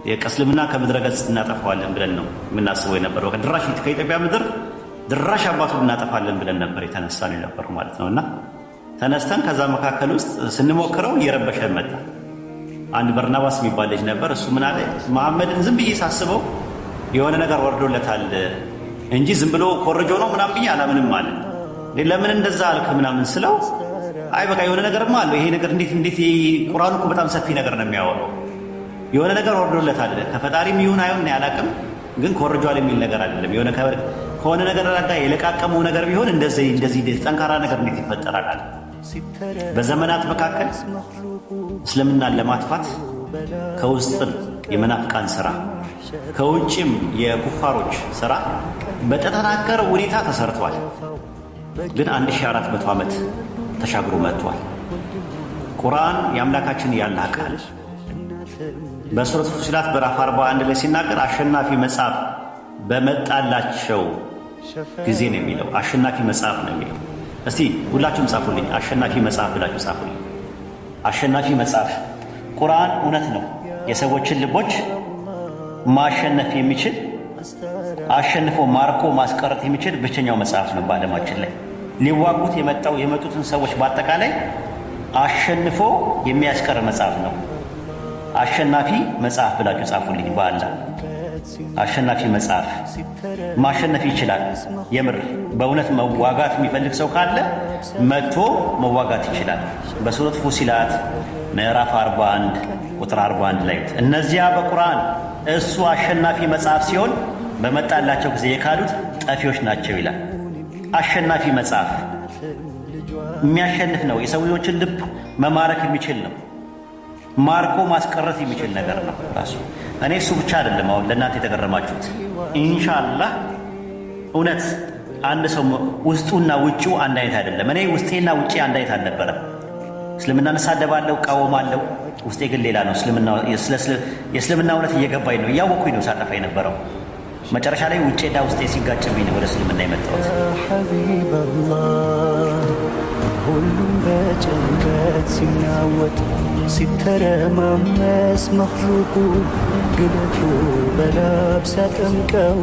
የእስልምና ከምድረ ገጽ እናጠፋዋለን ብለን ነው የምናስበው የነበረው። ድራሽ ከኢትዮጵያ ምድር ድራሽ አባቱ እናጠፋለን ብለን ነበር የተነሳ ነው የነበረው ማለት ነው። እና ተነስተን ከዛ መካከል ውስጥ ስንሞክረው እየረበሸን መጣ። አንድ በርናባስ የሚባል ልጅ ነበር። እሱ ምን አለ፣ መሐመድን ዝም ብዬ ሳስበው የሆነ ነገር ወርዶለታል እንጂ ዝም ብሎ ኮርጆ ነው ምናምን ብዬ አላምንም አለ። ለምን እንደዛ አልክ ምናምን ስለው፣ አይ በቃ የሆነ ነገርማ አለው ይሄ ነገር፣ እንዴት እንዴት፣ ቁርአኑ እኮ በጣም ሰፊ ነገር ነው የሚያወራው፣ የሆነ ነገር ወርዶለታል፣ ከፈጣሪም ይሁን አይሁን አላውቅም፣ ግን ኮርጇል የሚል ነገር አይደለም። የሆነ ከሆነ ነገር ጋር የለቃቀመው ነገር ቢሆን እንደዚህ እንደዚህ ጠንካራ ነገር እንዴት ይፈጠራል አለ። በዘመናት መካከል እስልምናን ለማጥፋት ከውስጥም የመናፍቃን ስራ ከውጭም የኩፋሮች ስራ በተጠናከረ ሁኔታ ተሰርቷል። ግን 1400 ዓመት ተሻግሮ መጥቷል። ቁርአን የአምላካችን የአላህ ቃል በሱረት ፉሲላት ምዕራፍ 41 ላይ ሲናገር አሸናፊ መጽሐፍ በመጣላቸው ጊዜ ነው የሚለው። አሸናፊ መጽሐፍ ነው የሚለው። እስቲ ሁላችሁም ጻፉልኝ፣ አሸናፊ መጽሐፍ ብላችሁ ጻፉልኝ። አሸናፊ መጽሐፍ ቁርአን እውነት ነው። የሰዎችን ልቦች ማሸነፍ የሚችል፣ አሸንፎ ማርኮ ማስቀረት የሚችል ብቸኛው መጽሐፍ ነው በዓለማችን ላይ። ሊዋጉት የመጡትን ሰዎች በአጠቃላይ አሸንፎ የሚያስቀር መጽሐፍ ነው። አሸናፊ መጽሐፍ ብላችሁ ጻፉልኝ። በአላህ፣ አሸናፊ መጽሐፍ ማሸነፍ ይችላል። የምር በእውነት መዋጋት የሚፈልግ ሰው ካለ መጥቶ መዋጋት ይችላል። በሱረት ፉሲላት ምዕራፍ 41 ቁጥር 41 ላይ እነዚያ በቁርአን እሱ አሸናፊ መጽሐፍ ሲሆን በመጣላቸው ጊዜ የካዱት ጠፊዎች ናቸው ይላል። አሸናፊ መጽሐፍ የሚያሸንፍ ነው። የሰዎችን ልብ መማረክ የሚችል ነው። ማርኮ ማስቀረት የሚችል ነገር ነው ራሱ። እኔ እሱ ብቻ አይደለም አሁን ለእናንተ የተገረማችሁት። ኢንሻአላህ እውነት አንድ ሰው ውስጡና ውጪው አንድ አይነት አይደለም። እኔ ውስጤና ውጪ አንድ አይነት አልነበረም። እስልምናን እሳደባለሁ፣ እቃወማለሁ። ውስጤ ግን ሌላ ነው። የእስልምና እውነት እየገባኝ ነው፣ እያወኩኝ ነው ሳጠፋ የነበረው። መጨረሻ ላይ ውጬና ውስጤ ሲጋጭብኝ ነው ወደ እስልምና የመጣሁት። حبيب الله፣ ሁሉም በጭንቀት ሲናወጥ ሲተረማመስ መኽሉቁ ግለቱ በላብ ሲያጠምቀው።